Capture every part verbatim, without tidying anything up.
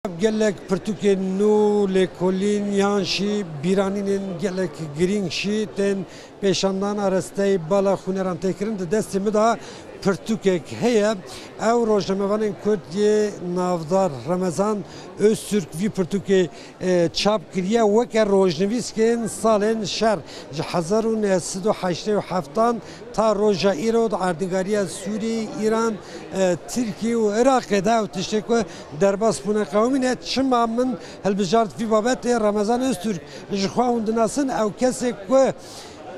Gelek pirtûkên nû, lêkolîn yan jî bîranînên gelek girîng jî tên pêşandan, arasteyî bala xwîneran tê kirin. Di destê min de pirtûkek heye. Ew rojnamevanên Kurd yê navdar Remezan Öztürk vî pirtûkê, e, çap kiriye. Weke rojnivîskên salên şer ji hezar û neh sed û heştê û heftan ta roja îro di erdnîgariya Sûrî, Îran, e, Tirkî û Iraqê de ew tiştê ku derbas bûne qewimîne. Çima min hilbijart vî babetê? Remezan Öztürk, ji xwe hûn dinasin, ew kesê ku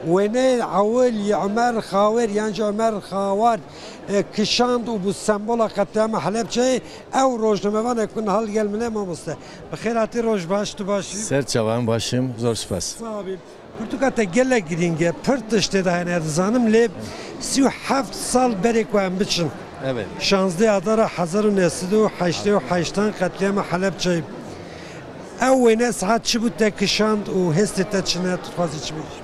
wêneyê ewil yê Ömer Xawêr yan jî Ömer Xawar, e, kişand û bû sembola qetlîama Helebçeyê, ew rojnamevanek ku niha li gel min e, mamoste. Bi xêr hatî, roj baş, tu baş î? Ser çavan, baş im, zor spas. Sax bî. Pirtûka te gelek girîng e, pir tiştê de hene dizanim, lê sî û heft sal berê ku em biçin. Evet. Şazdeh Adara hezar û neh sed û heştê û heştan qetlîama Helebçeyê. Ew wêne saet çi bû te kişand û hêstê te çi ne, tu dixwazî çi bêjî?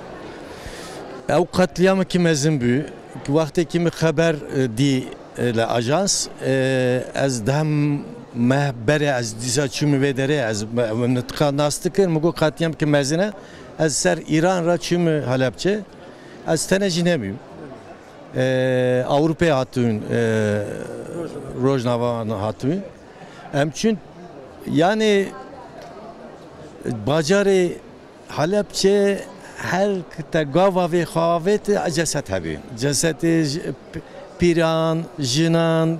Ew qetlîamekî mezin bû. Wextê ki min xeber, e, dî, e, li ajans, e, ez deh meh berê ez dîsa çûm vê derê, ez me-, me-, min tika nas dikir, min got qetlîamekî mezin e, ez ser Îran re çûm Helebçe, ez tenê jî nebûm. E, Ewropê hatûn, e, rojnavan hatûn. Em çûn, yani, bajarê Helebçe her te gava vê xwe avêt, ceset hebî. Cesetê ji p-, pîran, jinan,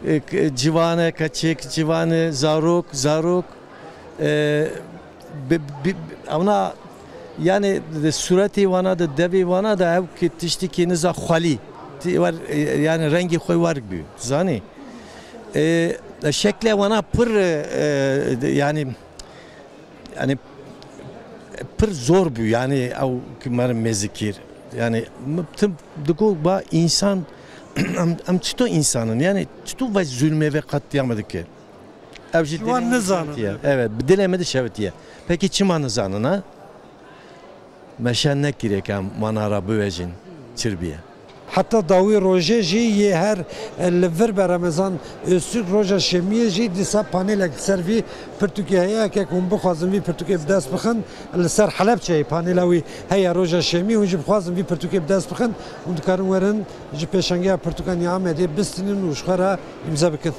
e, k-, civane, keçik, civane, zarok, zarok, e, bi, bi, ewna, yani, di sûretê wana de, devê wana de ew ki tiştî ki niza xwelî, ti-, wer, e, yani, rengê xwe werg bû, zanî? E, şekle wana pir, e, e, yani, yani, pir zor bû, yani, ew ki merim mêzikir. Yani, m-, tim digo ba insan, em, em çito insanın, yani, çito ve zulmê ve katliamı dike? Ev jî Ji wan dilê me nizanin. Şewitiye. Evet, bi dilê me de şewitiye. Peki çima nizanin, ha? Me şen nekirê ke em wana re biwêjin, çi biye. Heta dawî rojê jî yê her, e, li vir be Remezan Öztürk roja şemiyê jî dîsa panelek li ser vî pirtûkê heye. Heke hûn bixwazin vî pirtûkê bi dest bixin, li ser Helebçeyê panela wî heye roja şemiyê. Hûn jî bixwazin vî pirtûkê bi dest bixin, hûn dikarin werin ji pêşangeya pirtûkan ya Amedê bistînin û ji xwe re îmze bikin.